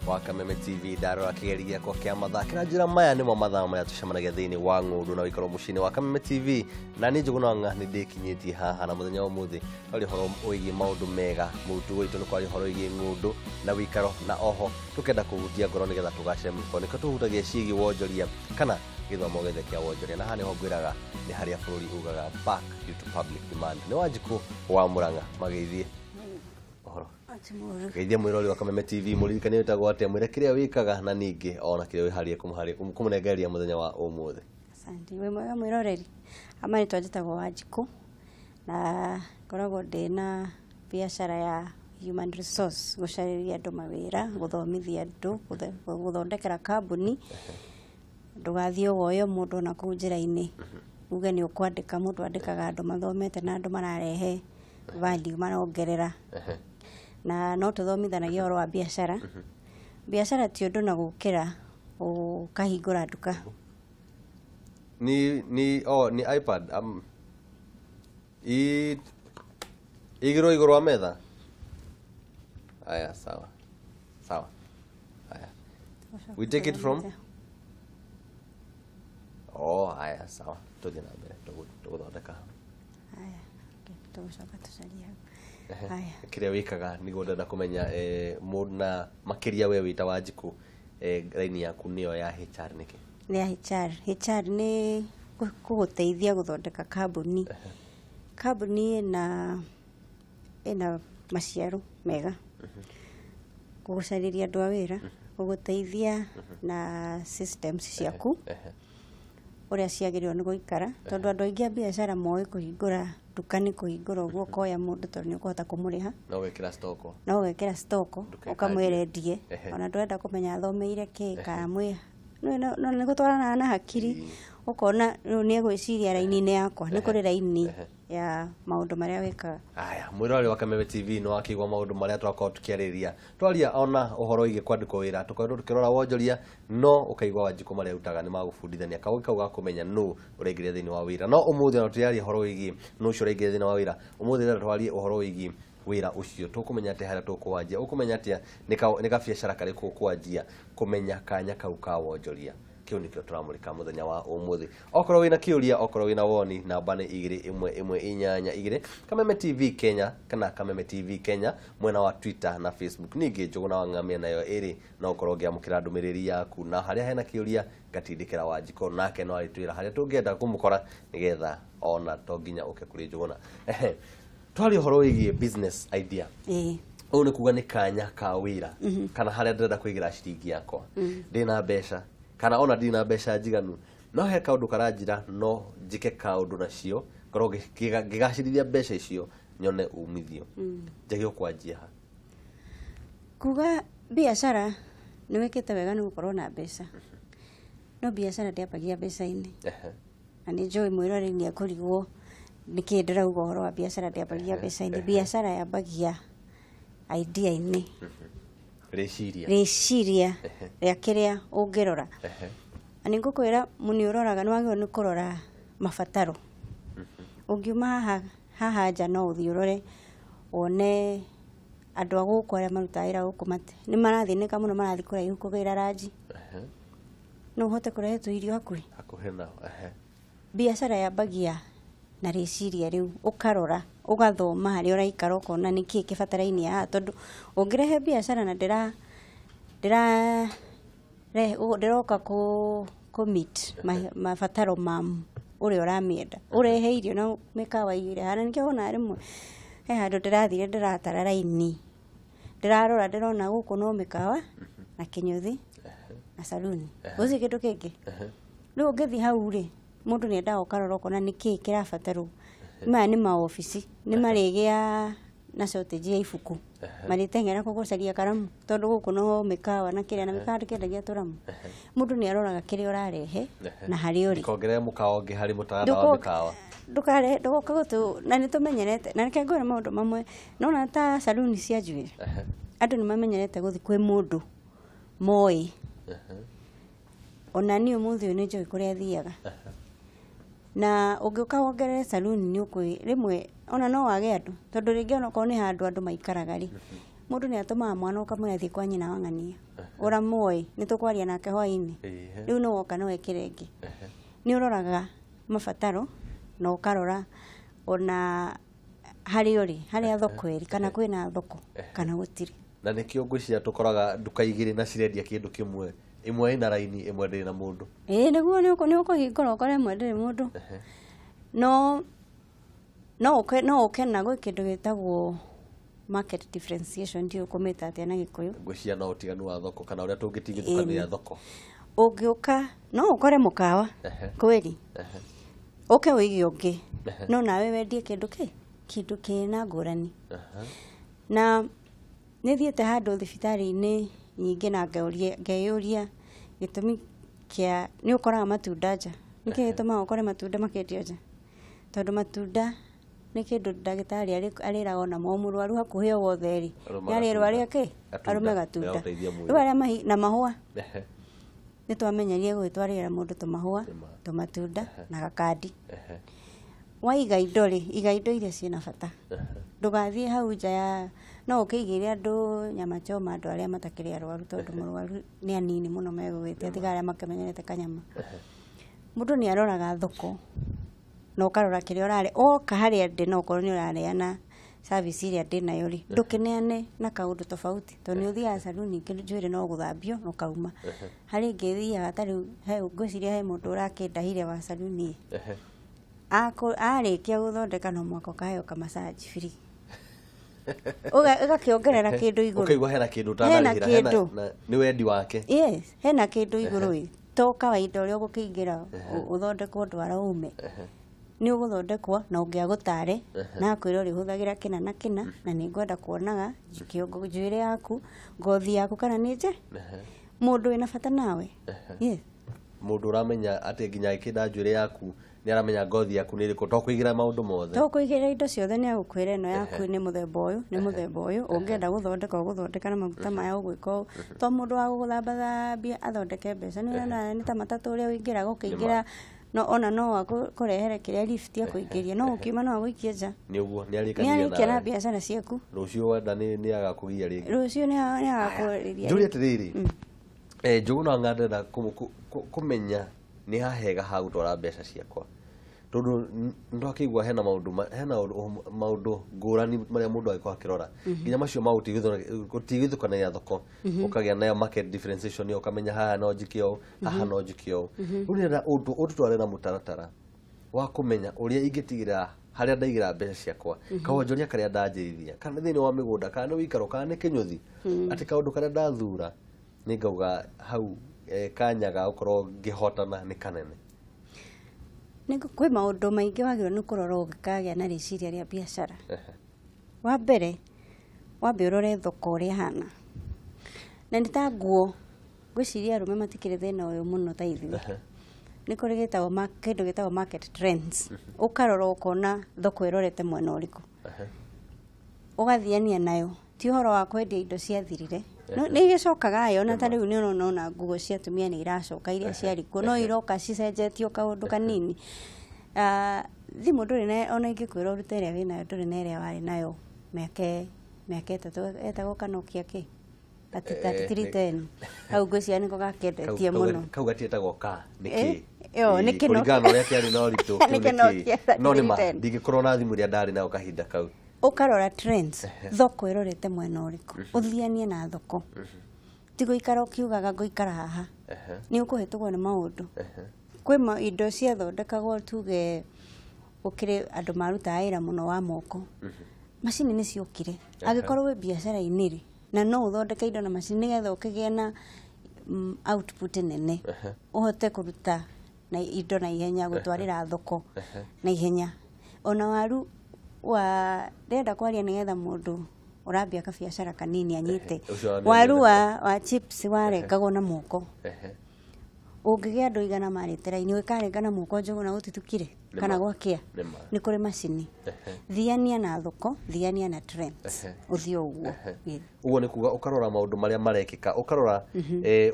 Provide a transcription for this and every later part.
Wa Kameme TV. Ndarora kĩgeri gĩakwa kĩa mathaa kĩranjĩra maya nĩmo mathaa marĩa tũcemanagia thĩinĩ wa ng'ũndũ na wĩikaro mũciĩ-inĩ wa Kameme TV, na niĩ Njũgũna Wang'a nĩ ndĩkinyĩtie haha. Na mũthenya wa ũmũthĩ twaria ũhoro wĩgiĩ maũndũ mega mũtugo witũ nĩ kwaria ũhoro wĩgiĩ ng'ũndũ na wĩikaro, na oho tũkenda kũhutia ngoro nĩgetha tũgacĩre mĩhuko. Nĩkĩo tũhutagia ciĩgiĩ wonjoria kana gĩthomo gĩothe kĩa wonjoria, na haha nĩho ngwĩraga nĩ harĩa bũrũri ugaga back due to public demand. Nĩ Wanjikũ wa Mũrang'a magĩthiĩ ũhoro geithia mwĩrori wa Kameme TV, mũririkane wĩtagwo atĩa, mwĩre kĩrĩa wĩkaga na ningĩ ona kĩrĩa wĩharĩrie kũmũnengereria mũthenya wa ũmũthĩ. Asante. Wĩ mwega mwĩroreri? Ama nĩtwa njĩtagwo Wanjikũ na ngoragwo ndĩna biacara ya human resource, gũcarĩria andũ mawĩra, gũthomithia andũ, gũthondekera kambuni. Ndũgathiĩ ũgoe mũndũ ona kũu njĩra-inĩ uge nĩ ũkwandĩka mũndũ. Andĩkaga andũ mathomete na andũ mararehe value, marongerera. Na no tũthomithanagia ũhoro wa biacara. Biacara ti ũndũ na gũkĩra ũkahingũra nduka. Ni oh, ni iPad i igiro igũrũ wa metha. Aya, sawa sawa, aya, we take it from oh, aya, sawa, tũthiĩ na mbere tũgũthondeka. Aya, tũgũcoka tũcarie hau. Aya. Kĩrĩa wĩkaga nĩguo ndĩrenda kũmenya, mũndũ na makĩria we wĩta Wanjikũ, raini yaku nĩyo ya HR nĩkĩ? Nĩ ya HR. HR nĩ gũgũteithia gũthondeka kambuni, kambuni ĩna maciaro mega, gũgũcarĩria andũ a wĩra, gũgũteithia na systems ciaku ũrĩa ciagĩrĩirwo nĩ gũikara, tondũ andũ aingĩ a biacara moĩ kũhingũra nduka nĩ kũhingũra ũguo ũkoya mũndũ tondũ nĩ ũkũhota kũmũrĩha. No wekĩra stock. No wekĩra stock. Nduka. Ũkamwĩra endie. Ona ndũrenda kũmenya athomeire kĩ kana mwĩ no nĩ gũtwarana na hakiri. Ũkona rĩu nĩ egwĩciria raini-inĩ yakwa nĩ kũrĩ raini ya maũndũ marĩa wĩkaga. Aya, mwĩroreri wa Kameme TV, nĩ wakĩigua maũndũ marĩa twakorwo tũkĩarĩrĩria. Twaria ona ũhoro wĩgiĩ kwandĩkwo wĩra, tũkoretwo tũkĩrora wonjoria, no ũkaigua Wanjikũ marĩa arutaga nĩ magũbundithania kaũgĩ kau ga kũmenya nũ ũraingĩria thĩinĩ wa wĩra. No ũmũthĩ ona tũraria ũhoro wĩgiĩ nũ ũcio ũraingĩria thĩinĩ wa wĩra. Ũmũthĩ ndĩrenda twarie ũhoro wĩgiĩ wĩra ũcio. Tũkũmenya atĩa harĩa tũkwanjia? Ũkũmenya atĩa nĩ gabiacara karĩkũ ũkwanjia kũmenya kanya kau ka wonjoria? Kĩu nĩkĩo tũramũrĩka mũthenya wa ũmũthĩ. Okorwo wĩna kĩũria, okorwo wĩna woni, namba nĩ 21182. Kameme TV Kenya kana Kameme TV Kenya mwena wa Twitter na Facebook. Ningĩ Njũgũna wa Ng'amia nayo ĩrĩ no ũkorwo ũngĩamũkĩra ndũmĩrĩri yaku, na harĩa hena kĩũria ngatindĩkĩra Wanjikũ, nake no arĩtwĩra harĩa tũngĩenda kũmũkora nĩgetha ona to nginya ũke kũrĩ Njũgũna. Ehe, twaria ũhoro wĩgiĩ business idea. Ũũ nĩ kuga nĩ kanya ka wĩra kana harĩa ndĩrenda kũigĩra ciringi yakwa. Ndĩna mbeca kana ona ndirĩ na mbeca njiganu, no he kaũndũ karanjĩra no njĩke kaũndũ nacio, ngorwo ngĩgacĩrithia mbeca icio, nyone umithio. Njagĩrĩirwo kwanjia ha? Kuga biacara nĩ wĩkĩte wega nĩ gũkorwo na mbeca, no biacara ndĩambagia mbeca-inĩ. Na nĩ njũĩ mwĩroreri nĩ ekũrigwo nĩkĩ ndĩrauga ũhoro wa biacara ndĩambagia mbeca-inĩ. Biacara yambagia idea-inĩ. Rĩciria. Rĩciria rĩa kĩrĩa ũngĩrora. Na nĩ ngũkwĩra nĩ ũroraga, nĩ wagĩrĩirwo nĩ kũrora mabataro. Ũngiuma haha nja no ũthiĩ ũrore wone andũ a gũkũ arĩa marutaga wĩra gũkũ nĩ marathĩnĩka mũno, marathiĩ kũraihu kũgĩra ranji. No ũhote kũrehe tũirio hakuhĩ. Hakuhĩ nao. Biacara yambagia na rĩciria rĩu, ũkarora, ũgathoma harĩa ũraikara, ũkona nĩkĩĩ kĩbatarainie haha, tondũ ũngĩrehe biacara na ndĩra ndĩroka kũ meet mabataro ma ũrĩa ũramĩenda, ũrehe irio na mĩkawa irio ĩrĩa hana. Nĩkĩo wonaga rĩmwe he handũ ndĩrathire ndĩratara raini, ndĩrarora ndĩrona gũkũ no mĩkawa na kĩnyũthi na saluni, gũtirĩ kĩndũ kĩngĩ. Rĩu ũngĩthiĩ hau rĩ, mũndũ nĩ endaga ũkarora ũkona nĩkĩĩ kĩrabatarwo. Maya nĩ maobici, nĩ marĩgĩa na shortage ya ibuku, marĩteng'era kũgũcaria karamu, tondũ gũkũ no mĩkawa na kĩrĩa na mĩkawa ndĩkĩendagia tũramu. Mũndũ nĩ aroraga kĩrĩa ũrarehe na harĩa ũrĩ. Ndikongerere mũkawa ũngĩ harĩ mũtaratara wa mĩkawa. Ndũkare ndũgoka gũtũ na nĩ tũmenyerete, na reke ngwĩre maũndũ mamwe nona ta saluni cia njuĩrĩ, andũ nĩ mamenyerete gũthiĩ kwĩ mũndũ moĩ. Ona niĩ ũmũthĩ ũyũ nĩ njũĩ kũrĩa thiaga. Na ũngĩũka wongerere saluni nĩ ũkwĩ rĩmwe ona no wage andũ, tondũ rĩngĩ onokorwo nĩ handũ andũ maikaraga rĩ, Mũndũ nĩ atũmaga mwana ũkamwĩra thiĩ kwa nyina wa ng'ania. Ũramũĩ nĩ tũkwaria nake hwainĩ. Rĩu nĩ woka no wekĩre ĩngĩ. Nĩ ũroraga mabataro na ũkarora ona harĩa ũrĩ, harĩa thoko ĩrĩ, kana kwĩna thoko kana gũtirĩ. Na nĩkĩo ngwĩciria tũkoraga nduka igĩrĩ na cirendia kĩndũ kĩmwe, ĩmwe ĩna raini, ĩmwe ndĩrĩ na mũndũ. Ĩĩ nĩguo, nĩ ũkũhingũra ũkore ĩmwe ndĩrĩ mũndũ. No no ũke no ũke na gwĩ kĩndũ gĩtagwo market differentiation, ndiũĩ ũkũmĩta atĩa na Gĩkũyũ. Ngwĩciria no ũtiganu wa thoko kana ũrĩa tũngĩtigithũkania thoko. Ũngĩũka no ũkore mũkawa kweli, ũke ũige ũngĩ, no nawe wendie kĩndũ kĩ kĩndũ kĩna ngũrani. Na nĩ thiĩte handũ thibitarĩ-inĩ nyingĩ na ngeyũria gĩtũmi kĩa nĩ ũkoraga matunda nja. Nĩkĩ gĩtũmaga ũkore matunda makĩendio nja? Tondũ matunda nĩ kĩndũ ndagĩtarĩ arĩraga ona o mũrwaru hakuhĩ o wothe rĩ, Arũme nĩ arĩrwo arĩe kĩ? Gatunda. Arũme gatunda. Nĩgagũteithia mwĩrĩ. Rĩu arĩa mahi na mahũa, nĩ twamenyerie gũgĩtwarĩra mũndũ tũmahũa, Nĩma. tũmatunda na gakandi. Waiga indo rĩ, iga indo iria ciĩna bata. Ndũgathiĩ hau nja ya no ũkĩigĩre andũ nyama choma, andũ arĩa matakĩrĩ arwaru, tondũ mũrwaru nĩ anini mũno megũgĩtia, tiga arĩa makĩmenyerete kanyama. Mũndũ nĩ aroraga thoko na ũkarora kĩrĩa ũrarĩa. Woka harĩa ndĩ no ũkorwo nĩ ũraneana service ĩrĩa ndĩnayo rĩ, ndũkĩneane na kaũndũ tofauti, tondũ nĩ ũthiaga saluni ĩngĩ njuĩrĩ no gũthambio na ũkauma. Harĩ ĩngĩ ĩthiaga ta rĩu ngwĩciria he mũndũ ũrakĩndahire wa saluni ĩ. Arĩkia gũthondeka no mũhaka ũkaheo ka massage free. Ũgakĩongerera kĩndũ igũrũ. Ũkaigua hena kĩndũ Hena ũtanarĩhĩra, hena kĩndũ. Nĩ wendi wake. Yes, hena kĩndũ igũrũ ĩ. To kawaida ũrĩa ũgũkĩingĩra ũthondekwo ndwara ume. Nĩ ũgũthondekwo na ũngĩ agũtare na akwĩra ũrĩhũthagĩra kĩna na kĩna, na nĩ ngwenda kuonaga kĩongo njuĩrĩ yaku, ngothi yaku kana nĩ nje. Mũndũ wĩna bata nawe. Yes. Mũndũ ũramenya atĩ nginya agĩkĩnda njuĩrĩ yaku nĩ aramenya ngothi yaku nĩ ĩrĩkũ, to kũigĩra maũndũ mothe. To kũigĩrĩra indo ciothe, nĩ agũkwĩra ĩno yaku nĩ mũthemba ũyũ, nĩ mũthemba ũyũ, ũngĩenda gũthondeka ũgũthondeka na maguta maya, ũgwĩka ũũ. To mũndũ wa gũgũthambathambia athondeke mbeca. Nĩ ũrona nĩ ta matatũ ũrĩa ũingĩraga ũkĩingĩra, no ona no akũrehere kĩrĩa lift akũingĩria, no ũkiuma no agũikie nja. Nĩ ũguo, nĩ Nĩ arĩkanĩria arĩkia na nawe. biacara ciaku. Rũciũ wenda nĩ agakũgia rĩngĩ. Rũciũ nĩ agakũrĩria. Njũrie atĩrĩrĩ, Njũgũna wa Ng'anda, kũmenya nĩ hahega ha gũtwara mbeca ciakwa, tondũ nĩtwakĩigua hena maũndũ hena maũndũ ngũrani marĩa mũndũ angĩkorwo akĩrora, nginya macio ma gũtigithũkanagia thoko, ũkagĩa na market differentiation, ũkamenya haha no njike ũũ, haha no njike ũũ. Rĩu ndĩrenda ũtũtware na mũtaratara wa kũmenya ũrĩa ingĩtigĩrĩra harĩa ndaigĩra mbeca ciakwa, kawonjoria karĩa ndanjĩrĩria, kana thĩinĩ wa mĩgũnda, kana nĩ wĩikaro, kana nĩ kĩnyũthi, atĩ kaũndũ karĩa ndathura nĩ ngauga hau kanya ga gũkorwo ngĩhotana nĩ kanene. Nĩ kwĩ maũndũ maingĩ wagĩrĩirwo nĩ kũrora ũngĩkagĩa na rĩciria rĩa biacara. Wa mbere, wambe ũrore thoko ũrĩa ĩhana. Na nĩ ta nguo, ngwĩciria arũme matikĩrĩ thĩna ũyũ mũno ta ithuĩ. Nĩ kũrĩ gĩtagwo kĩndũ gĩtagwo market trends. Ũkarora ũkona thoko ĩrorete mwena ũrĩkũ. Ũgathiania nayo. Ti ũhoro wa kwendia indo ciathirire. Nĩ igĩcokaga ĩ, ona ta rĩu nĩ ũrona ona nguo cia atumia nĩ iracoka iria ciarĩ kuo, no iroka cicenjetio kaũndũ kanini. Thimũ ndũrĩ na, ona ingĩkwĩra ũrute ĩrĩa wĩnayo, ndũrĩ na ĩrĩa warĩ nayo mĩaka 3 etagwo Kanokia kĩ? 3310. Hau ngwĩciria nĩko gakĩendetie mũno. Kau gatiĩtagwo ka nĩ kĩ? Ĩyo nĩ kĩno. Kũringana na ũrĩa kĩarĩ na ũritũ, Nĩ kĩu nĩ Kĩnokia kĩ? No nĩ ma, 3310. ndingĩkorwo na thimũ ĩrĩa ndarĩ nayo kahinda kau. Ũkarora trends, thoko ĩrorete mwena ũrĩkũ, ũthianie na thoko. Ti gũikara ũkiugaga ngũikara haha. Nĩ ũkũhĩtũkwo nĩ maũndũ. Kwĩ indo ciathondekagwo, tuge gũkĩrĩ andũ marutaga wĩra mũno wa moko. Macini nĩ ciokire. Angĩkorwo wĩ biacara-inĩ rĩ, na no ũthondeke indo na macini nĩgetha ũkĩgĩe na output nene, ũhote kũruta na indo na ihenya, gũtwarĩra thoko na ihenya. Ona waru wa ndĩrenda kwaria nĩgetha mũndũ ũrambia kabiacara kanini anyite. Ũcio Waru wa chips warengagwo na moko. Ũngĩgĩa andũ 100 marĩte raini ũgĩkarengana moko Njũgũna gũtitukire kana gwakĩa, nĩ kũrĩ macini. Thiania na thoko, thiania na trends, ũthiĩ ũguo. Ũguo nĩ kuga ũkarora maũndũ marĩa marekĩka, ũkarora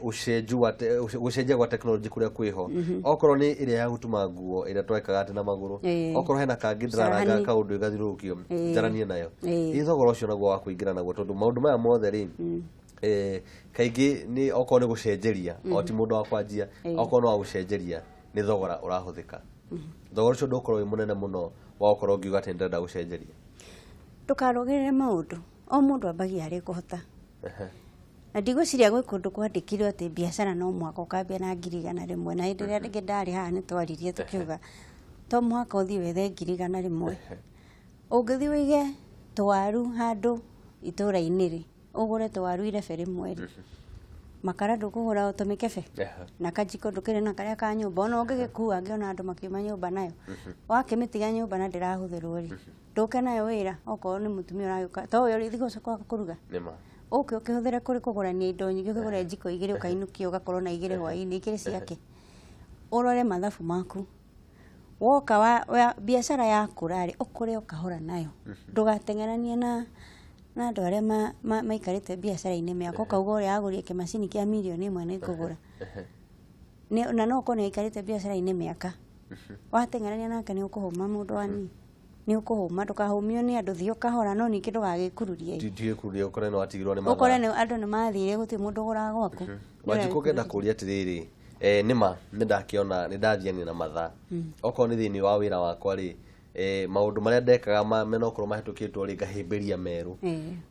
gũcenjia gwa tekinoronjĩ kũrĩa kwĩho. Okorwo nĩ ĩrĩa ya gũtuma nguo ĩrĩa twekaga atĩ na magũrũ, okorwo hena kangĩ ndĩraranga kaũndũ ĩgathiũrũrũkio, njaranie nayo. Ĩ thogora ũcio naguo wa kũingĩra naguo, tondũ maũndũ maya mothe rĩ, kaingĩ nĩ okorwo nĩ gũcenjeria, o ti mũndũ wa kwanjia, okorwo nĩ wa gũcenjeria nĩ thogora ũrahũthĩka. Thogora ũcio ndũgũkorwo wĩ mũnene mũno wa gũkorwo ngiuga atĩ nĩndĩrenda gũcenjeria. Ndũkarũgĩrĩre maũndũ, o mũndũ ambagia harĩa ekũhota. Na ndigwĩciria gwĩ kũndũ kwandĩkirwo atĩ biacara no mũhaka ũkambia na 100,000, na hĩndĩ ĩrĩa rĩngĩ ndarĩ haha nĩ twaririe tũkiuga to mũhaka ũthiĩ wethe 100,000. Ũngĩthiĩ ũige tũwaru handũ itũra-inĩ rĩ, ũgũre tũwaru irebe rĩmwe rĩ, makara ndũkũgũra o tũmĩkebe na kajiko ndũkĩrĩ na karĩa ka nyũmba, ona ũngĩgĩkua ngĩona andũ makiuma nyũmba nayo, wakĩmĩtiga nyũmba na ndĩrahũthĩrwo rĩ, ndũke nayo wĩra okorwo nĩ mũtumia ũragĩũka, to ũyũ ũrĩthiĩ gũcoka kũruga, ũke ũkĩhũthĩre kũrĩ kũgũrania indo nyingĩ, ũkĩgũre njiko 2 ũkainũkia ũgakorwo na 2 hwaĩ-inĩ, 2 ciake. Ũrore mathabu maku. Woka wa biacara yakũra rĩ, ũkũre ũkahora nayo. Ndũgateng'eranie na andũ arĩa maikarĩte biacara-inĩ mĩaka, ũkauga ũrĩa agũrire kĩmacini kĩa 1,000,000 nĩ ngũgũra. Na no ũkorwo nĩ aikarĩte biacara-inĩ mĩaka. Wateng'erania nake nĩ ũkũhũma mũndũ wa nini. Nĩ ũkũhũma, ndũkahũmio nĩ andũ, thiĩ ũkahora, no ningĩ ndũgagĩkururie. Ndigĩkururie ũkore nĩ watigirwo nĩ mathaa. Ũkore andũ nĩ mathire, gũtirĩ mũndũ ũgũraga gwaku. Wanjikũ ngenda kũria atĩrĩrĩ, nĩma nĩ ndakĩona nĩ ndathiania na mathaa. Okorwo nĩ thĩinĩ wa wĩra wakwa rĩ, maũndũ marĩa ndekaga mena okorwo mahĩtũkĩtwo rĩ, ngahĩmbĩria merũ.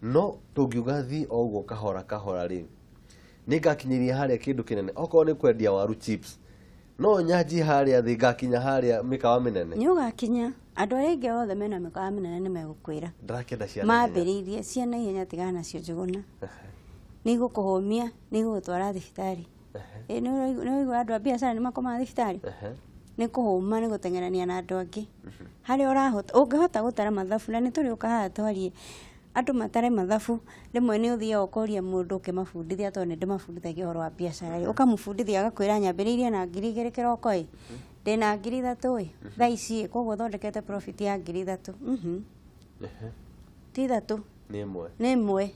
No tũngiuga thiĩ o ũguo kahora kahora rĩ, nĩ ngakinyĩria harĩa kĩndũ kĩnene. Okorwo nĩ kwendia waru chips, no nyanjie harĩa thĩ ngakinya harĩa mĩkawa mĩnene. Nĩ ũgakinya. Andũ arĩa aingĩ othe mena mĩkawa mĩnene nĩ megũkwĩra. Ndĩrakĩenda cia naihenya. Mambĩrĩirie cia naihenya, tigana nacio Njũgũna. Nĩ igũkũhũmia, nĩ igũgũtwara thibitarĩ. Nĩ ũraigua andũ a biacara nĩ makomaga thibitarĩ? Nĩ kũhũma, nĩ gũteng'erania na andũ angĩ. Harĩa ũrahota, ũngĩhota gũtara mathabu, na nĩ tũrĩũka haha twarie, andũ matare mathabu, rĩmwe nĩ ũthiaga ũkoria mũndũ ũkĩmabundithia, tondũ nĩ ndĩmabundithagia ũhoro wa biacara rĩ, ũkamũbundithia agakwĩra nyambĩrĩirie na 2,000 kĩroko ĩ, ndĩna 3,000 ĩ, thaa ici ĩ, koguo thondekete profit ya 3,000. Ti 3. Nĩ ĩmwe. Nĩ ĩmwe.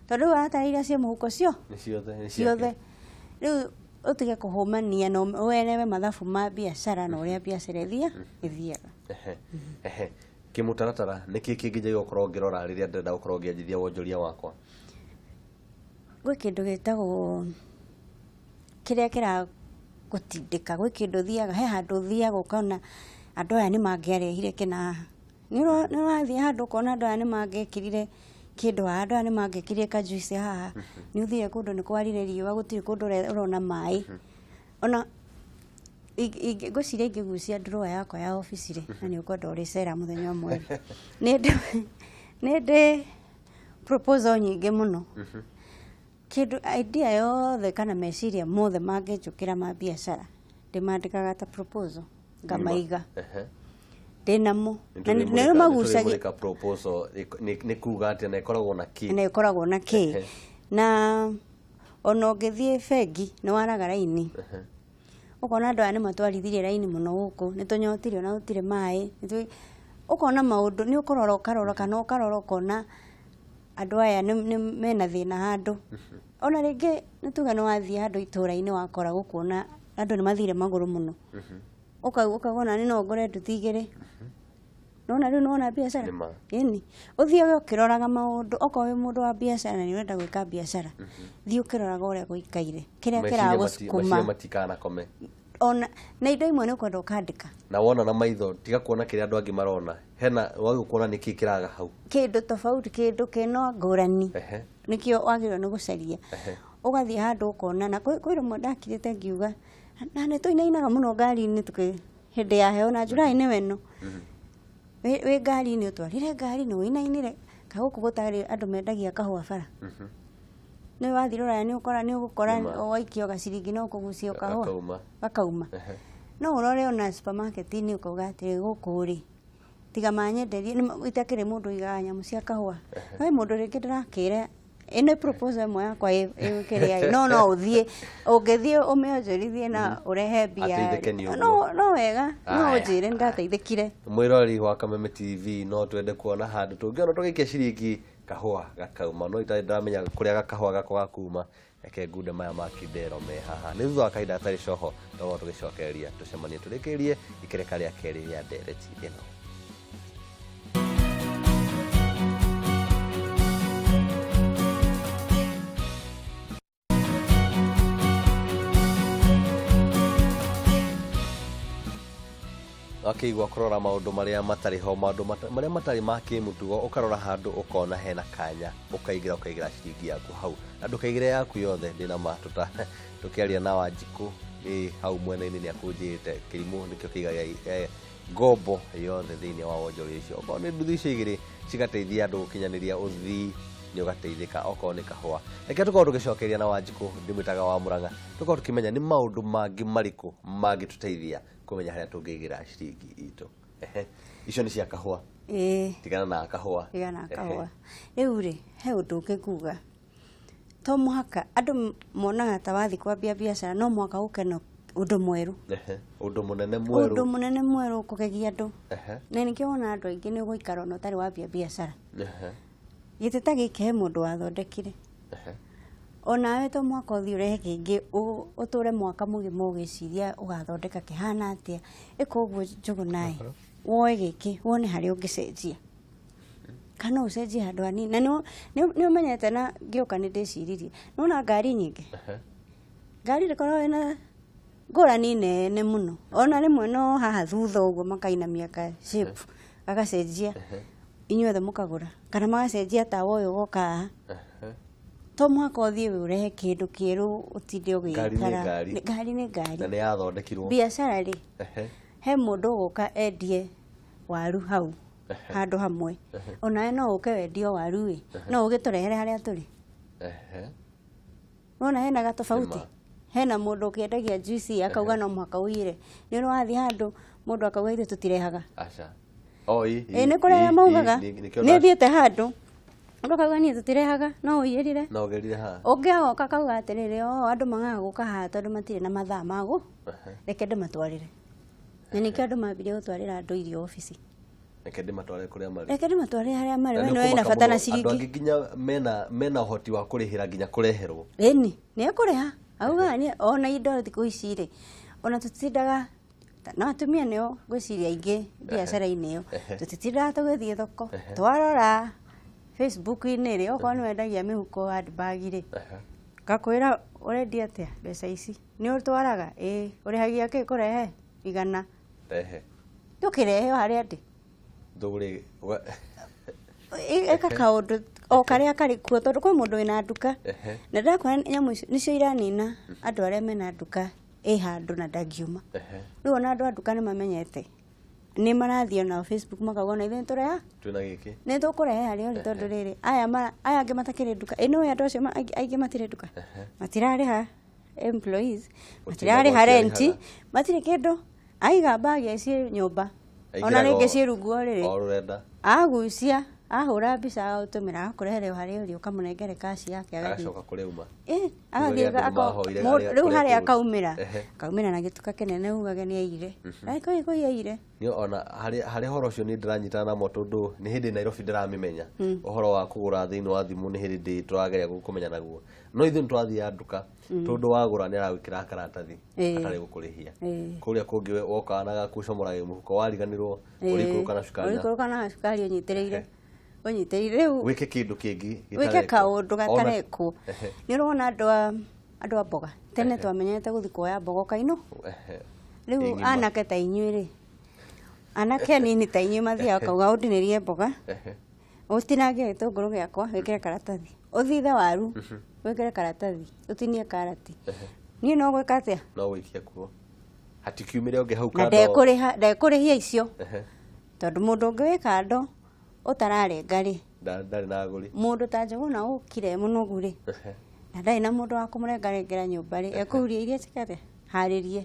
Tondũ rĩu ũratara iria ciĩ mũhuko cio? Nĩ ciothe, nĩ Ciothe. ciake. Rĩu ũtige kũhũmania na ũelewe mathabu ma biacara na ũrĩa biacara ĩthiaga. Kĩmũtaratara nĩ kĩ kĩngĩ gũkorwo ngĩrora rĩrĩa ndĩrenda gũkorwo ngĩanjithia wonjoria wakwa? Gwĩ kĩndũ gĩtagwo kĩrĩa kĩragũtindĩka, gwĩ kĩndũ ũthiaga, he handũ ũthiaga ũkona andũ aya nĩ mangĩarehire kĩna haha. Nĩ ũrathiĩ handũ ũkona andũ aya nĩ mangĩekĩrire kĩndũ haha, andũ aya nĩ mangĩekĩrire kajuice haha. Nĩ ũthiire kũndũ nĩ kwarire riũa, gũtirĩ kũndũ ũrona maĩ. Ona ngwĩciria ingĩgucia drawer yakwa ya obici rĩ, na nĩ ũkwenda ũrĩcera mũthenya ũmwe rĩ. Nĩ ndĩ proposal nyingĩ mũno. Kĩndũ idea yothe kana meciria mothe mangĩnjũkĩra ma biacara, ndĩmandĩkaga ta proposal, ngamaiga. Ndĩnamo. Na nĩ magucagia. Nĩ proposal nĩ kuga atĩ na ĩkoragwo na kĩ? Na ĩkoragwo na kĩ. Na ona ũngĩthiĩ bengi nĩ waraga raini. Ũkona andũ aya nĩ matwarithirie raini mũno gũkũ, nĩ tũnyotire ona gũtirĩ maĩ. Ũkona maũndũ, nĩ ũkũrora ũkarora kana ũkarora ũkona andũ aya nĩ mena thĩna handũ. Ona rĩngĩ nĩ tuge nĩ wathiĩ handũ itũra-inĩ wakora gũkuona andũ nĩ mathire magũrũ mũno. Ũkauga ona no ngũre nduthi 2. Nona rĩu nĩwona biacara? Ĩni. Ũthiage ũkĩroraga maũndũ, okorwo wĩ mũndũ wa biacara na nĩ ũrenda gwĩka biacara, thiĩ ũkĩroraga ũrĩa gũikaire, kĩrĩa kĩragũsukuma. Meciria matikanakome. Ona na indo imwe nĩ ũkwenda ũkandĩka. Na wona na maitho, tiga kuona kĩrĩa andũ angĩ marona. Hena wagĩrĩirwo kuona nĩkĩ kĩraga hau. Kĩndũ tofauti, kĩndũ kĩna ngũrani. Nĩkĩo wagĩrĩirwo nĩ gũcaria. Ũgathiĩ handũ ũkona, na kwĩ rĩmwe ndakirĩte ngiuga, na nĩ tũinainaga mũno ngari-inĩ tũkĩ hĩndĩ ya heho na July nĩwe ĩno. Wĩ ngari-inĩ ũtwarire ngari nĩ ũinainire, ka gũkũ gũtarĩ andũ mendagia kahũa bara. Nĩ wathiĩ Rũraya nĩ ũkora, nĩ ũgũkora waikio gaciringi no kũgucia kahũa. Gakauma. No ũrore ona supermarket-inĩ ũkauga atĩrĩ gũkũ rĩ, tiga manyenderie, itakĩrĩ mũndũ ũigaga nyamũ cia kahũa. He mũndũ rĩngĩ ndĩrakĩra Ĩno proposal ĩmwe yakwa ĩkĩrĩa no ũthiĩ ũngĩthiĩ ũmĩonjorithie na ũrehe mbia no wega no ũnjĩre nĩndateithĩkire. Mwĩroreri wa Kameme TV no twende kuona handũ tũngĩona tũgĩikia ciringi kahũa gakauma no itarĩ ndamenya kũrĩa gakahũa gakwa gakuma. Reke ngunde maya ma Kidero me haha nĩ thutha wa kahinda gatarĩ coho tũgũkorwo tũgĩcokereria tũcemanie tũrĩkĩrie ikereka rĩa kerĩ rĩa ndereti ĩno. Akĩigua kũrora maũndũ marĩa matarĩ ho, maũndũ marĩa matarĩ ma kĩmũtugo, ũkarora handũ ũkona hena kanya, ũkaingĩra ũkaigĩra ciringi yaku hau na ndũkaigĩre yaku yothe. Ndĩna ma tũkĩaria na Wanjikũ hau mwena-inĩ nĩakũnjĩrĩte kĩrimũ nĩkĩo kĩigaga ngombo yothe thĩinĩ wa wonjoria icio. Okorwo nĩ nduthi icio igĩrĩ cigateithia andũ gũkinyanĩria ũthii nĩ ũgateithĩka, okorwo nĩ kahũa. Reke tũkorwo tũgĩcokeria na Wanjikũ, ndĩmwĩtaga wa Mũrang'a, tũkorwo tũkĩmenya nĩ maũndũ mangĩ marĩkũ mangĩtũteithia kũmenya harĩa tũngĩigĩra ciringi itũ. Icio nĩ cia kahũa. Tigana na kahũa. Tigana na kahũa. Rĩu rĩ, he ũndũ ũngĩ nguga. To mũhaka andũ monaga ta wathiĩ kwambia biacara no mũhaka ũke na ũndũ mwerũ. Ũndũ mũnene mwerũ. Ũndũ mũnene mwerũ ũkũgegia andũ. Na nĩkĩo wona andũ aingĩ nĩ ũgũikara ona ũtarĩ wambia biacara. Gĩtĩ ta gĩkĩ he mũndũ wathondekire. Onawe to mwaka ũthiĩ ũrehe kĩngĩ ũtũre mwaka mũgima ũgĩciria ũgathondeka kĩhana atĩa. Ĩka ũguo Njũgũnaĩ, woe gĩkĩ wone harĩa ũngĩcenjia kana ũcenjie handũ hanini. Na nĩ ũmenyete na ngĩũka nĩ ndĩciririe nĩwona ngari nyingĩ, ngari ndĩkoragwo ĩna ngũrani nene mũno, ona rĩmwe no haha thutha ũguo makainamia ka shape gagacenjia, inyuothe mũkagũra, kana magacenjia tawa ũyũ ũgoka haha. To mũhaka ũthiĩ ũrehe kĩndũ kĩerũ ũtinde ũgĩikara. Ngari nĩ ngari. Na nĩ yathondekirwo. Biacara rĩ, he mũndũ ũgũka endie waru hau handũ hamwe, onawe no ũke wendie waru ĩ, no ũgĩtũrehere harĩa tũrĩ. Nĩwona hena gatofauti. Hena mũndũ ũkĩendagia juice akauga no mũhaka ũiyĩre. Nĩ ũrĩ wathiĩ handũ mũndũ akauga ithuĩ tũtirehaga. Ĩ nĩ kũrĩa maugaga. Nĩ thiĩte handũ andũ akauga niĩ tũtirehaga no ũiyĩrire. No ũgerire haha. Ũngĩ agoka akauga atĩrĩrĩ, o andũ magaga gũka haha tondũ matirĩ na mathaa ma reke ndĩmatwarĩre. Na nĩkĩo andũ mambirie gũtwarĩra andũ irio obici. Reke ndĩmatware kũrĩa marĩ. Reke ndĩmatware harĩa marĩ, we nĩwe wĩna bata na ciringi. Andũ angĩ nginya mena ũhoti wa kũrĩhĩra nginya kũreherwo. Ĩni, nĩ ekũrĩha. Augaga nĩ ona indo thikũ ici rĩ, ona tũtitindaga na atumia nĩo ngwĩciria aingĩ biacara-inĩ ĩyo, tũtitindaga tũgĩthiĩ thoko. Twarora Facebook-inĩ rĩ, okorwo nĩ wendagia mĩhuko handbag rĩ, ngakwĩra ũrendia atĩa mbeca ici? Nĩ ũtwaraga? Ĩĩ. Ũrĩhagia kĩ kũrehe? 100. Rehe. Ndũkĩrehe o harĩa ndĩ. Ndũgũrĩ. Ĩka kaũndũ o karĩa karĩ kuo tondũ kwĩ mũndũ wĩna nduka. Na ndĩrakwĩra nyamũ icio nĩcio iranina andũ arĩa mena nduka ĩ handũ na ndangiuma. Rĩu ona andũ a nduka nĩ mamenyete. Nĩ marathiĩ onao Facebook makauga ona ithuĩ nĩtũreha. Twĩna gĩkĩ. Nĩ tũkũrehe harĩa ũrĩ tondũ rĩrĩ aya angĩ matakĩrĩ nduka. Ĩ nĩũĩ andũ acio aingĩ matirĩ nduka. Matirarĩha employees, matirarĩha rent, matirĩ kĩndũ. Aiga mbagi ciĩ nyũmba. Ona rĩngĩ ciĩ rungu wa ũrĩrĩ. Agucia, ahũra mbica agũtũmĩra agakũrehere o harĩa ũrĩ ũkamũnengere cash yake agathiĩ. Agacoka kũrĩa auma. Agathiĩ rĩu harĩa akaumĩra. Akaumĩra na gĩtuka kĩnene ugage nĩ aiyire. Kũi aiyire. Niĩ ona harĩ ũhoro ũcio nĩ ndĩranyitana namo tondũ nĩ hĩndĩ Nairobi ndĩramĩmenya. Ũhoro wa kũgũra thĩinĩ wa thimũ nĩ hĩndĩ tũrageria kũmenya naguo. No ithuĩ nĩtwathiaga nduka tondũ wagũra nĩ aragwĩkĩra karatathi atarĩ gũkũrĩhia. Kũrĩa kũngĩ wokaga na gakucomora mũhuko wariganĩrwo ũrĩikũrũka na cukari. Ũrĩikũrũka na cukari ũnyitĩrĩire. Ũnyitĩrĩire rĩu wĩke kĩndũ kĩngĩ wĩke kaũndũ gatarekwo. Nĩ ũrona andũ a mboga tene twamenyete gũthiĩ kuoya mboga ũkainũ. Rĩu anake ta inyuĩ rĩ, anake anini ta inyuĩ mathiaga ũkauga ũndinĩrie mboga, ũtinangie gĩtũngũrũ gĩakwa wĩkĩre karatathi, ũthithe waru wĩkĩre karatathi, ũtinie karati. Niĩ no gwĩka atĩa? No gũikia kuo. Hatikiumĩre ũngĩ hau kando. Na ndekũrĩhia icio. Tondũ mũndũ ũngĩ wĩ kando ũtararenga rĩ, ndarĩ na agũri. Mũndũ ta Njũgũna ũkire mũnogu rĩ, na ndarĩ na mũndũ wa kũmũrengarengera nyũmba rĩ, ekũhuria iria cikare harĩrie.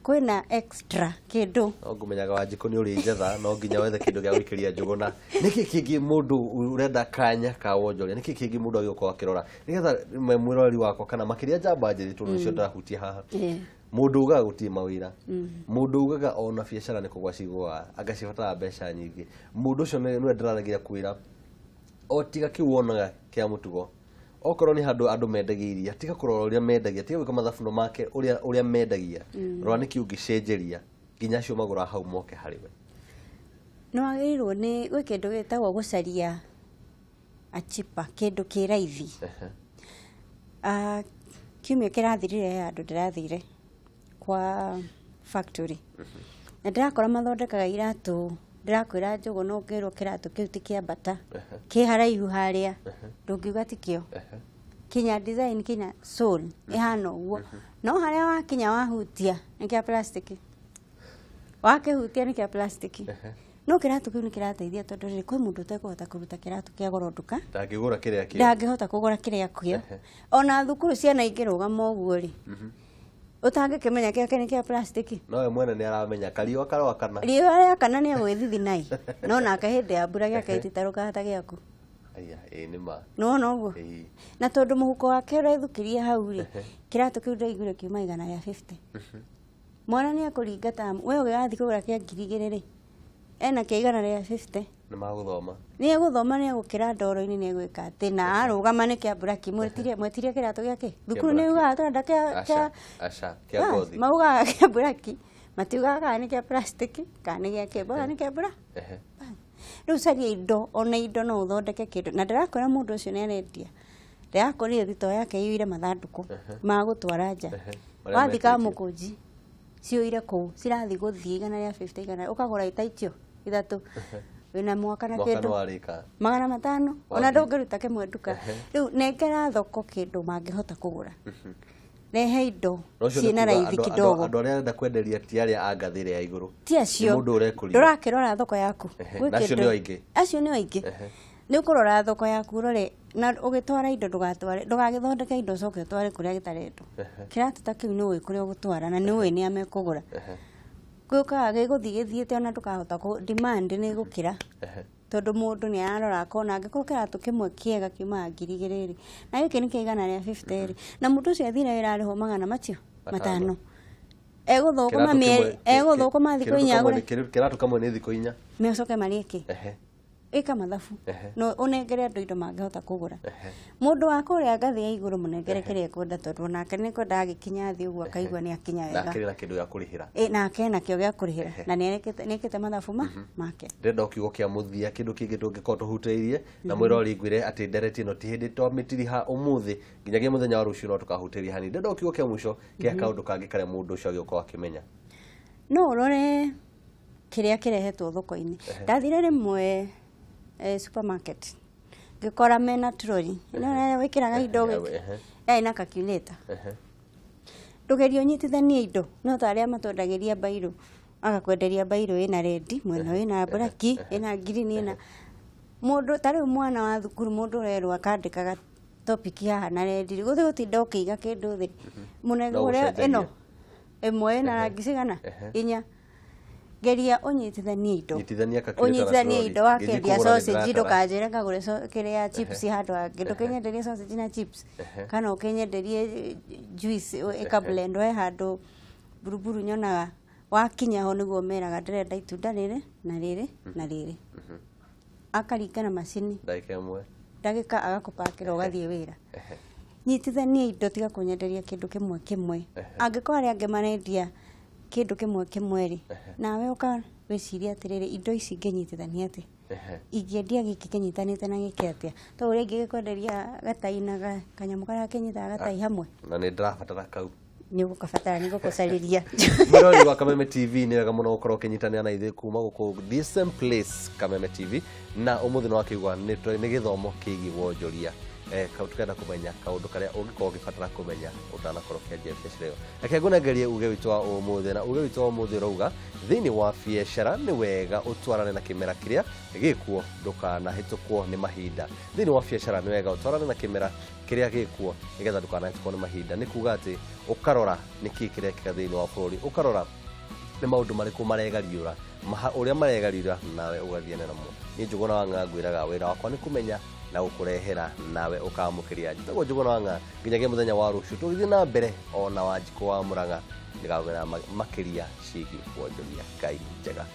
Kwĩna extra kĩndũ. No ngũmenyaga Wanjikũ nĩ ũrĩ njetha, no nginya wethe kĩndũ gĩa gũikĩria njũgũna. Nĩkĩ kĩngĩ mũndũ ũrenda kanya ka wonjoria, nĩkĩ kĩngĩ mũndũ agĩũka akĩrora nĩgetha mwĩroreri wakwa kana makĩria njamba njĩthĩ, tondũ nĩcio ndĩrahutia haha? Mũndũ ugaga gũtirĩ mawĩra, mũndũ ugaga ona biacara nĩ kũgwa cigũaga, anga cibataraga mbeca nyingĩ, mũndũ ũcio nĩwe ndĩraragia kwĩra o tiga kĩu wonaga kĩa mũtugo. Okorwo nĩ handũ andũ mendagia iria, tiga kũrora ũrĩa mendagia, tiga gwĩka mathabuno make ũrĩa mendagia, rora nĩkĩ ũngĩcenjeria nginya acio magũraga hau moke harĩ we. Nĩ wagĩrĩirwo nĩ gwĩ kĩndũ gĩtagwo gũcaria achipa, kĩndũ kĩ raithi. Kiumia kĩrathirire he handũ ndĩrathire kwa factory na ndĩrakora mathondekaga iratũ. Ndĩrakwĩra njũgũ, no ngĩrwo kĩratũ kĩu ti kĩa bata, kĩ haraihu harĩa ndũngiuga ti kĩo, kinya design kinya sole ĩhana ũguo, no harĩa wakinya wahutia nĩ kĩa plastic, wakĩhutia nĩ kĩa plastic. No kĩratũ kĩu nĩ kĩrateithia, tondũ rĩrĩ kwĩ mũndũ ũtekũhota kũruta kĩratũ kĩa goro nduka. Ndangĩgũra kĩrĩa kĩo. Ndangĩhota kũgũra kĩrĩa kĩo. Ona thukuru ciana ingĩrũgama ũguo rĩ, ũtangĩkĩmenya kĩake nĩ kĩa plastic. No we mwene nĩ aramenya kariũa karoakana. Riũa rĩakana nĩ agwĩthithinai, no nake hĩndĩ ya mbura gĩake gĩtitarũkaga ta gĩaku. Aya, ĩĩ nĩ ma. Nĩwona ũguo? Ĩĩ. Na tondũ mũhuko wake ũrethukĩria hau rĩ, kĩratũ kĩu ndaiguire kiuma 150. Mwana nĩ akũringa tamu, we ũgĩgathiĩ kũgũra kĩa 2000 rĩ, ena kĩa 150. Nĩ magũthoma. Nĩ egũthoma, nĩ egũkĩra ndoro-inĩ, nĩ egwĩka atĩ na arũgama nĩ kĩa mburaki. Mwetirie, mwetirie kĩratũ gĩake thukuru nĩ mburaki. ugaga tũrenda kĩa Aca, aca, kĩa ngothi. Maugaga kĩa mburaki, matiugaga kana nĩ kĩa plastic kana nĩ gĩa kĩ, bora nĩ kĩa mbura. Rĩu caria indo, ona indo no ũthondeke kĩndũ. Na ndĩrakwĩra mũndũ ũcio nĩ arendia, ndĩrakorire thitoo yake iyũire mathandũkũ ma gũtwara nja. Marĩa Wathiĩ metĩtio. Kamũkũnji ciyũire kũu, cirathiĩ gũthiĩ 150, igana ũkagũra ita icio ithatũ wĩna mwaka na Mwaka nĩ kĩndũ warĩka. 500 ona Wathiĩ. Ndũngĩruta kĩmwe nduka. Rĩu nengera thoko kĩndũ mangĩhota kũgũra, rehe indo Na ũcio nĩ ciĩna kuga raithi kidogo. Andũ arĩa arenda kwenderia ti arĩa a ngathĩ ĩrĩa ya igũrũ. Ti acio. Nĩ mũndũ ũrekũria. Ndũrakĩrora thoko yaku. Gwĩ Na acio kĩndũ- nĩo aingĩ. Acio nĩo aingĩ. Nĩ ũkũrora thoko yaku, ũrore na ũgĩtwara indo, ndũgatware, ndũgagĩthondeke indo ũcoke ũtware kũrĩa gĩtarendwo. Kĩratũ ta kĩu nĩ ũĩ kũrĩa ũgũtwara na nĩ ũĩ nĩa mekũgũra. Gĩũkaga gĩgũthiĩ gĩthiĩte, ona ndũkahota demand nĩ ĩgũkĩra, tondũ mũndũ nĩ ararora akona angĩkorwo kĩratũ kĩmwe kĩega kiumaga 2000 rĩ, na gĩkĩ nĩ kĩa 150 rĩ, na mũndũ ũcio athire wĩra arĩhwo magana macio Matano. matano, egũthũkũma Kĩratũ mĩeri kĩmwe- egũthũkũma thikũ kĩratũ inya kamwe agũre kĩratũ kamwe nĩ thikũ 4. Mĩcoke marĩe kĩ? Ĩka mathabu no ũnengere andũ indo mangĩhota kũgũra. Mũndũ wa kũrĩa ngathĩ ya igũrũ mũnengere kĩrĩa ekwenda, tondũ onake nĩ kwenda agĩkinya thĩ ũguo akaigua nĩ akinya Na wega. akĩrĩ na kĩndũ gĩa kũrĩhĩra. Ĩ, nake ena kĩo gĩa kũrĩhĩra na nĩ ekĩte mathabu ma make. Ndĩrenda o kiugo kĩa mũthia, kĩndũ kĩngĩ tũngĩkorwo tũhutĩirie na mwĩrori ngwĩre atĩ ndereti ĩno ti hĩndĩ twamĩtiriha ũmũthĩ, nginyagia mũthenya wa rũciũ no tũkahutĩria hanini. Ndĩrenda o kiugo kĩa mũico kĩa kaũndũ kangĩ karĩa mũndũ ũcio agĩũkorwo akĩmenya. No ũrore kĩrĩa kĩrehetwo thoko-inĩ. Ndathire rĩmwe supermarket ngĩkora mena troli ĩno ĩrĩa wĩkĩraga indo yarĩ na calculator. Ndũgerie ũnyitithanie indo, no ta arĩa matwendagĩria mbairũ, agakwenderia mbairũ ĩna rendi mwena, ĩna mburaki, ĩna ngirini, ĩna mũndũ ta rĩu mwana wa thukuru, mũndũ ũrerwo akandĩkaga topic haha na rendi, gũthiĩ gũtinda ũkĩiga kĩndũ thĩ mũnene No ũrĩa gũcenjagia. Ĩno ĩmwe ĩna rangi cigana inya. Geria ũnyitithanie indo. Nyitithania calculator na Ũnyitithanie trolley. indo. Ngĩthiĩ Wakĩendia kũgũra nĩ sausage, ndĩratara. ndũkanjĩre ngagũre kĩrĩa chips handũ hangĩ. Ndũkĩnyenderie sausage na chips kana ũkĩnyenderie juice ĩka blend he handũ buruburu nyonaga wakinya ho nĩguo meraga ndĩrenda itunda rĩrĩ na rĩrĩ na rĩrĩ, akaringana macini. Ndagĩka ĩmwe. Ndagĩka agakũpakĩra ũgathiĩ wĩra. Nyitithania indo, tiga kũnyenderia kĩndũ kĩmwe kĩmwe. Angĩkorwo arĩa angĩ marendia kĩndũ kĩmwe kĩmwe rĩ, nawe ũka wĩcirie atĩrĩrĩ, indo ici ingĩnyitithania atĩa? Ingĩendia gĩkĩ kĩnyitanĩte na gĩkĩ atĩa? To ũrĩa ingĩgĩkwenderia gatai na kanyamũ karĩa kĩnyitaga gatai hamwe. Na nĩ ndĩrabatara kau. Nĩ ũgũkabatara, nĩ ngũkũcarĩria. Mwĩrori wa Kameme TV, nĩ wega mũno gũkorwo ũkĩnyitanĩra na ithuĩ kuma gũkũ the same place, Kameme TV, na ũmũthĩ nĩ wakĩigua nĩ gĩthomo kĩgiĩ wonjoria. Tukenda kũmenya kaũndũ karĩa ũngĩkorwo ũgĩbatara kũmenya ũtanakorwo ũkĩanjia biacara ĩyo. Reke ngũnengerie uge witũ wa ũmũthĩ, na uge witũ wa ũmũthĩ ũrauga thĩinĩ wa biacara nĩ wega ũtwarane na kĩmera kĩrĩa gĩkuo, ndũkanahĩtũkwo nĩ mahinda. Thĩinĩ wa biacara nĩ wega ũtwarane na kĩmera kĩrĩa gĩkuo nĩgetha ndũkanahĩtũkwo nĩ mahinda. Nĩ kuga atĩ ũkarora nĩkĩĩ kĩrekĩka thĩinĩ wa bũrũri, ũkarora nĩ maũndũ marĩkũ maregariũra, ũrĩa maregariũra nawe ũgathiana namo. Niĩ Njũgũna wa Ng'a ngwĩraga wĩra wakwa nĩ kũmenya na gũkũrehera nawe ũkamũkĩria. Njĩtagwo Njũgũna wa Ng'a nginyagia mũthenya wa rũciũ tũgĩthiĩ na mbere ona Wanjikũ wa Mũrang'a nĩgagwĩra makĩria ciĩgiĩ wonjoria. Ngai njega.